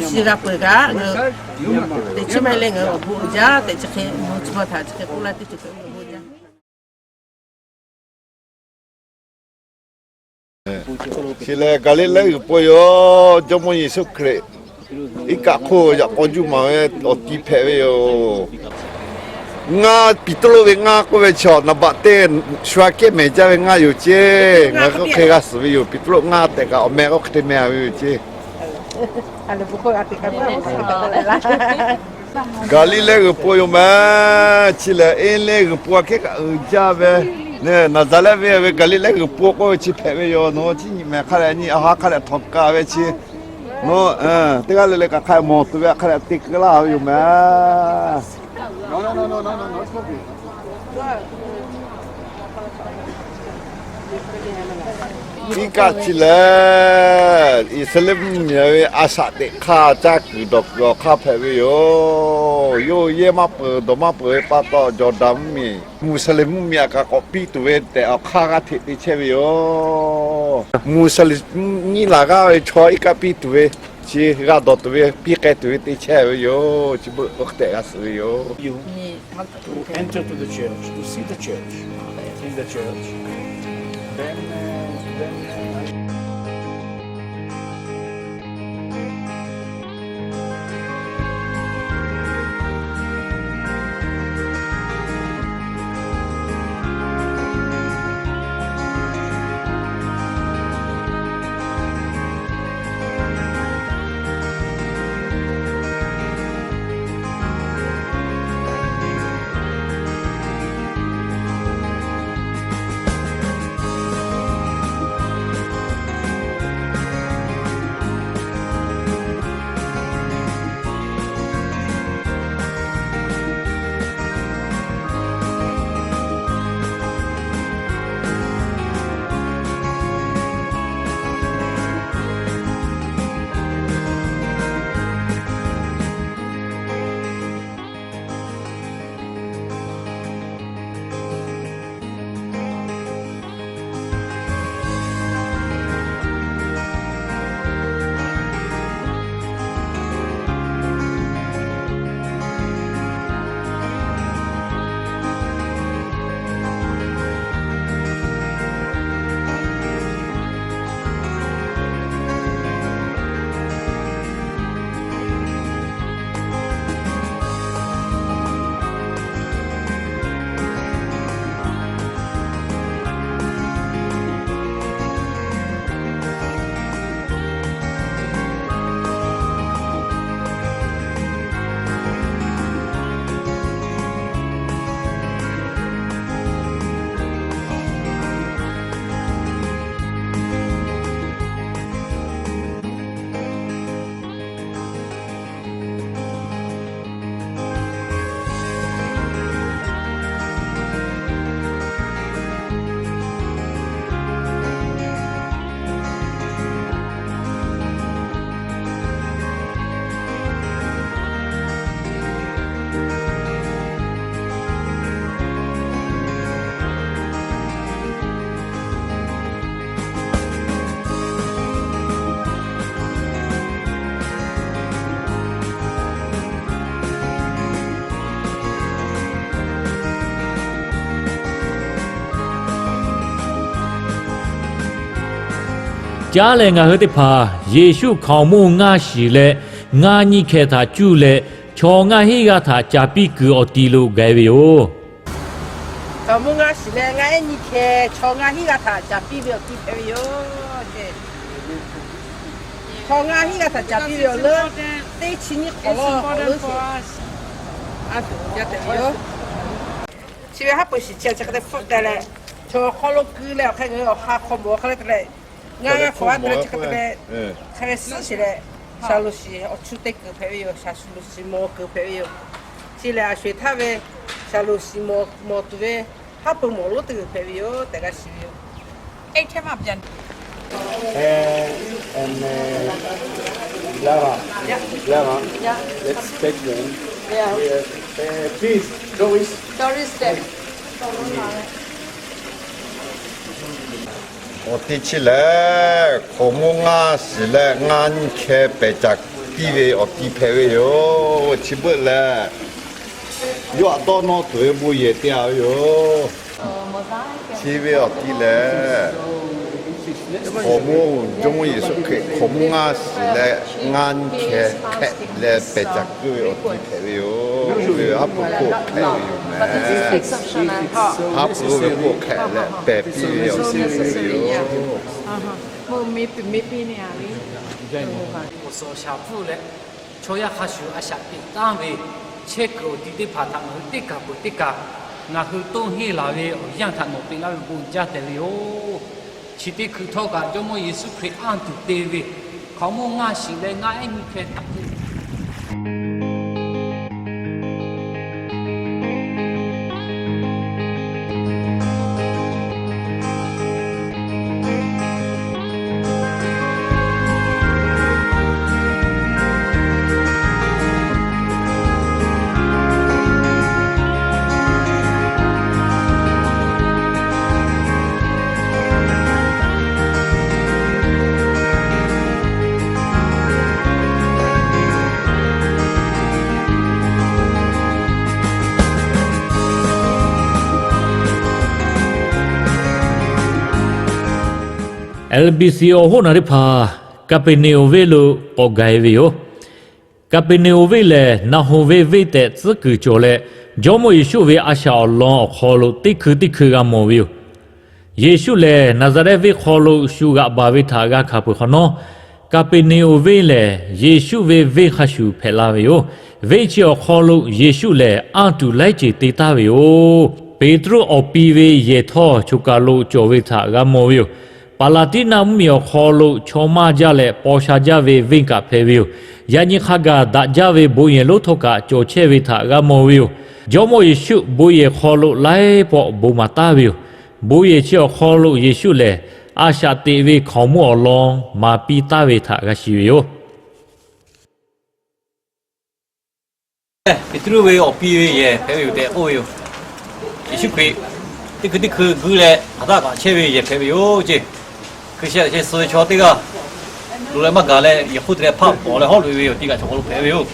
Chi g'a peuˬ kaꞈ ngaˬ hui teꞈ chiˉ maˇ heˆ leh ngaˬ hui awˬ bon uiˍ jaˇ tehꞈ chi hk'e mvuhˇ chi ma htaꞈ chi hk'e k'oˆ laˇ teˇ ceuˬ kaꞈ awˬ bon jaˇ. Chi lehˬ Gaˍliˍlehˇ g'uiˬ po yoˬ. Jawˇmawˇ Yeˍsuˆ Hkriꞈ iˉ kaˆ hk'oˆ yaꞈ k'aw juˇ maˍ ve awˬ ti hpehꞈ ve yoˬ. Ngaˇ Peˍtruˆ ve ngaˇ k'oˆ ve chi awˬ naˍ baꞈ teˇ shu aꞈ kehˉ mehˍ jaˇ ve ngaˇ yoˬ ceˇ. Ngaˬ hui k'oˆ hk'e g'a suhˍ ve yoˬ. Peˍtruˆ ngaˇ tehꞈ kaꞈ awˬ meh k'oˆ hk'e te meh a ve yoˬ ceˇ. Gaˍliˍlehˇ g'uiˬ po yoˬ mehˍ. Chi lehˬ Eˇliˇ g'uiˬ po aꞈ kehˉ kaꞈ uiˍ jaˇ ve. Naˍzaˍrehˆ venˇ ve Gaˍliˍlehˇ g'uiˬ po k'oˆ ve chi hpehꞈ ve yoˬ. Nawˬ hui chi nyi mehˍ hk'a leh nyi a ha hk'a leh htawnˍ ka ve chi, nawˬ teˇ g'aˇ le le kaꞈ hk'a leh mawˬ tuˬ ve hk'a leh te keu laˇ ve yoˬ mehˍ. Iˉ kaˆ chi lehˬ, Iˉsaˍreˍlaˆ mvuhˇmiˬ ve a shaꞈ teꞈ hk'aˇ caˇ kuiˬ dawˬ kuiˬ awˬ hk'aˇ hpehꞈ ve yoˬ. Yawˇ yehˇ maˇ peuˬ dawˬ maˇ peuˬ ve pa taw, Jawˬdanˍ mvuhˇmiˬ Muˍsaˍlehnˍ mvuhˇmiˬ aꞈ kaꞈ k'awꞈ piˇ tuˬ ve tehꞈ awˬ hk'aˇ g'aˇ hteꞈ te chehˇ ve yoˬ. Muˍsaˍlehnˍ nyiˇ laˬ g'aˇ ve chaw iˉ kaˆ piˇ tuˬ ve, chi g'a dawˬ tuˬ ve, piˇ k'ai tuˬ ve te chehˇ ve yoˬ. Chi beuꞈ k'oˆ hk'e tehꞈ g'a suhˍ ve yoˬ. To enter to the church, to see the church, in the church. Then, uh, then, uh, Caˉ lehˬ ngaˬ hui teˇ hpaˍ Yeˍsuˆ hkaoˍmonˇ ngaˇ shiˍ leh ngaˇ nyiˇ hkeh htaꞈ cuˇ leh, chaw ngaˇ hinˉ g'aˇ htaꞈ caˍ piˇ kuiˬ awˬ ti lo gaˬ e ve yoˬ. Hkaoˍmonˇ ngaˇ shiˍ leh ngaˇ ehˉ nyiˇ hkeh chaw ngaˇ hinˉ g'aˇ htaꞈ caˍ piˇ ve awˬ ti hpehꞈ ve yoˬ. Chaw ngaˇ hinˉ g'aˇ htaꞈ caˍ piˇ ve awˬ leuˉ teˇ chi nyiˇ hk'awꞈ lawˬ awˬ leuˉ sheˍ. Chi ve haˉ pui shiˍ chi a chi hk'e te hpfuhˆ teh leh, chaw hk'aw lo keu leh awˬ hk'e ngaˬ hui awˬ ha hk'aw mawˬ hk'e le te leh, ngaˇ g'aˇ hk'awꞈ a te leh chi hk'e te leh, hk'e le suhˉ sheˍ leh, shaˍ loˍ shiˍ awˬ chu te kuiˬ hpehꞈ ve yoˬ. Shaˍ loˍ shiˍ mawˬ kuiˬ hpehꞈ ve yoˬ. Chi lehˬ a sho eˬ htaˇ ve shaˍ loˍ shiˍ mawˬ tuˬ ve haˉ pui mawˬ lonˉ te kuiˬ hpehꞈ ve yoˬ tehꞈ g'a shiˍ ve yoˬ. And, uh, Lara, Lara, let's take them. Yeah. Here. Uh, please, Doris. Doris, step. Awˬ ti chi lehˬ, hkaoˍmonˇ ngaˇ shiˍ leh ngaˇ nyiˇ hkeh pehˬ caˍ piˇ ve awˬ ti hpehꞈ ve yoˬ. Chi beuꞈ leh, yawˇ htaꞈ dawˇ nawˇ tuˬ ve bon yehˬ te-a ve yoˬ. Chi ve awˬ ti lehˬ, hkaoˍmonˇ, Jawˇmawˇ Yeˍsuˆ Hkriꞈ hkaoˍmonˇ ngaˇ shiˍ leh ngaˇ nyiˇ hkeh hpehꞈ leh pehˬ caˍ kuiˇ ve awˬ ti hpehꞈ ve yoˬ. Haˉ pui hk'oˆ hpehꞈ ve yoˬ meh. Haˉ pui ve hk'oˆ hpehꞈ leh pehˬ piˇ ve awˬ ti hpehꞈ ve yoˬ. Chaw yaˇ hk'a shuˍ a shaꞈ teꞈ taˉ ve chehˇ kuiˬ awˬ ti teˇ hpaˍ htaꞈ ngaˬ hui teˇ kaˬ peuˬ teˇ kaˬ ngaˬ hui toˇ henˇ laˬ ve awˬ yanˇ htaꞈ nawˬ te laˇ ve bon jaˇ tehꞈ ve yoˬ. Chi teˇ hkui htawˇ kaꞈ Jawˇmawˇ Yeˍsuˆ Hkriꞈ anˇ tuˬ te ve hkaoˍmonˇ ngaˇ shiˍ leh ngaˇ ehˉ nyiˇ hkeh htaꞈ L B C awˬ hoˉ naˬ teˇ hpaˍ Kaˍpeˍneˍonˍ venˇ lo k'awꞈ gaˬ e ve yoˬ. Kaˍpeˍneˍonˍ venˇ lehˬ, Naˍhonˍ ve venˇ tehꞈ tcuhˉ kuiˬ cawˬ leh, Jawˇmawˇ Yeˍsuˆ ve a shaꞈ awˬ lawn awˬ hk'aw lo teˇ hkui teˇ hkui g'a mawˬ ve yoˬ. Yeˍsuˆ lehˬ, Naˍzaˍrehˆ venˇ hk'aw lo shu g'aꞈ baˬ ve htaꞈ g'a hkanˍ peuˬ hk'awꞈ nawˉ, Kaˍpeˍneˍonˍ venˇ lehˬ Yeˍsuˆ ve venˇ hk'a shuˍ hpehꞈ la ve yoˬ. Venˇ chi awˬ hk'aw lo Yeˍsuˆ lehˬ anˇ tuˬ laiˉ ceuˬ te taˍ ve yoˬ. Peˍtruˆ awˬ pi ve yehˬ htawˇ choˬ kaˬ lo cawˬ ve htaꞈ g'a mawˬ ve yoˬ. Paˍlaˍtiˉnaˆ mvuhˇmiˬ awˬ hk'aw lo chaw maˇ jaˇ leh paw sha jaˇ ve venˇ kaꞈ hpehꞈ ve yoˬ. Yaꞈ nyi hk'a gaˬ daꞈ jaˇ ve bon yehˬ lonˉ htawˇ kaꞈ cawˬ chehˇ ve htaꞈ g'a mawˬ ve yoˬ. Jawˇmawˇ Yeˍsuˆ bon yehˬ hk'aw lo laiˉ pawˆ bon maˍ taˍ ve yoˬ. Bon yehˬ chi awˬ hk'aw lo Yeˍsuˆ lehˬ, a shaꞈ teꞈ ve hkaoˍmonˇ awˬ lawn maˍ piˇ taˍ ve htaꞈ g'a shiˍ ve yoˬ. Peˍtruˆ ve awˬ pi ve yehˬ hpehꞈ ve yoˬ tehꞈ k'oˆ ve yoˬ. Yeˍsuˆ Hkriꞈ teˇ hkui teˇ hkui guiˇ leh hk'aˬ htaˆ kaꞈ chehˇ ve yehˬ hpehꞈ ve yoˬ ceˇ. Hkui sheh sheh suh ve chaw teˇ g'aˇ loꞈ leh maˇ gaˬ leh, yehˬ hk'oˆ te leh hpaˆ pawˍ leh hawˉ loꞈ e ve awˬ ti kaꞈ chaw hk'aw lo hpehꞈ ve yoˬ.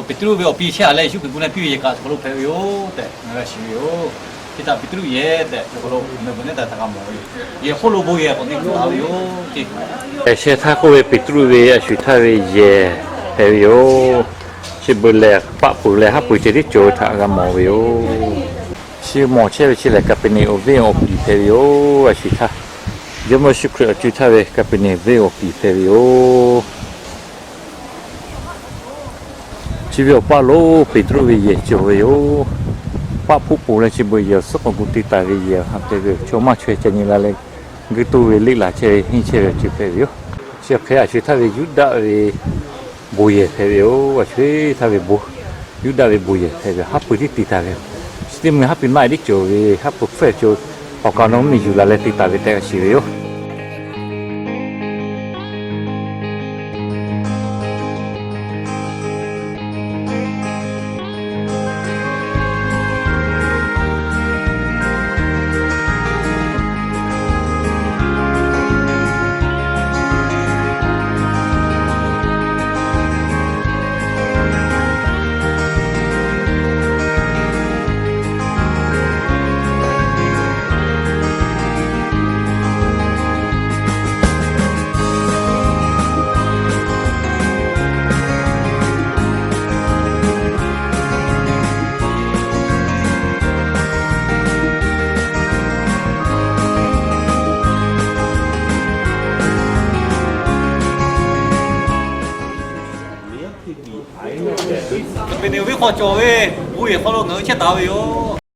Peˍtruˆ ve awˬ pi chehˇ-a leh Yeˍsuˆ Hkriꞈ gu leh piˇ ve yehˬ kaꞈ chaw hk'aw lo hpehꞈ ve yoˬ tehꞈ ngaˬ g'a shiˍ ve yoˬ. Chi htaꞈ Peˍtruˆ yehˬ tehꞈ chaw hk'aw lo meh bvuhꞈ neˉ tehꞈ htaꞈ g'a mawˬ ve yoˬ. Yehˬ hk'oˆ lo bon yehˬ k'awꞈ te kuˬ taˍ ve yoˬ ceˇ. Sheh htaˇ k'oˆ ve Peˍtruˆ ve a sho-eˬ htaˇ ve yehˬ hpehꞈ ve yoˬ. Chi beuꞈ lehˬ, paˆ peuˬ leh haˉ pui ceh tiˉ cawˬ ve htaꞈ g'a mawˬ ve yoˬ. Chi mawˬ chehˇ ve chi lehˬ, Kaˍpeˍneˍonˍ venˇ awˬ piˍ hpehꞈ ve yoˬ. A sho-eˬ htaˇ, Jawˇmawˇ Yeˍsuˆ Hkriꞈ awˬ co-e htaˇ ve Kaˍpeˍneˍonˍ venˇ awˬ piˍ hpehꞈ ve yoˬ. Chi ve awˬ paˇ lo Peˍtruˆ ve yehˬ cawˬ ve yoˬ. Paˆ hpuˆ poˬ leh chi beuꞈ yehˬ awˬ suhˉ k'awꞈ gu te taˍ ve yehˬ hpehꞈ ve yoˬ. Chaw maˇ chaweh ca nyi la leh guiˇ tuˇ ve leˆ laˬ chehˇ ve henˇ chehˇ ve awˬ ceuˬ hpehꞈ ve yoˬ. Chi hk'e a sho-eˬ htaˇ ve Yuˇdaꞈ ve bon yehˬ hpehꞈ ve yoˬ. A sho-eˬ htaˇ ve bon, Yuˇdaꞈ ve bon yehˬ hpehꞈ ve haˉ pui tiˉ te taˍ ve yoˬ. Chi teˇ mvuh haˉ pui naˆ e tiˉ cawˬ ve, haˉ pui hpfuhˇ cawˬ, awˬ kaˍ nawˬ mvuhˇmiˬ yuˬ la leh te taˍ ve tehꞈ g'a shiˍ ve yoˬ. Kaˍpeˍneˍonˍ venˇ hk'aw cawˬ ve bon yehˬ hk'aw lo ngaˬ hui chehˇ taˍ ve yoˬ.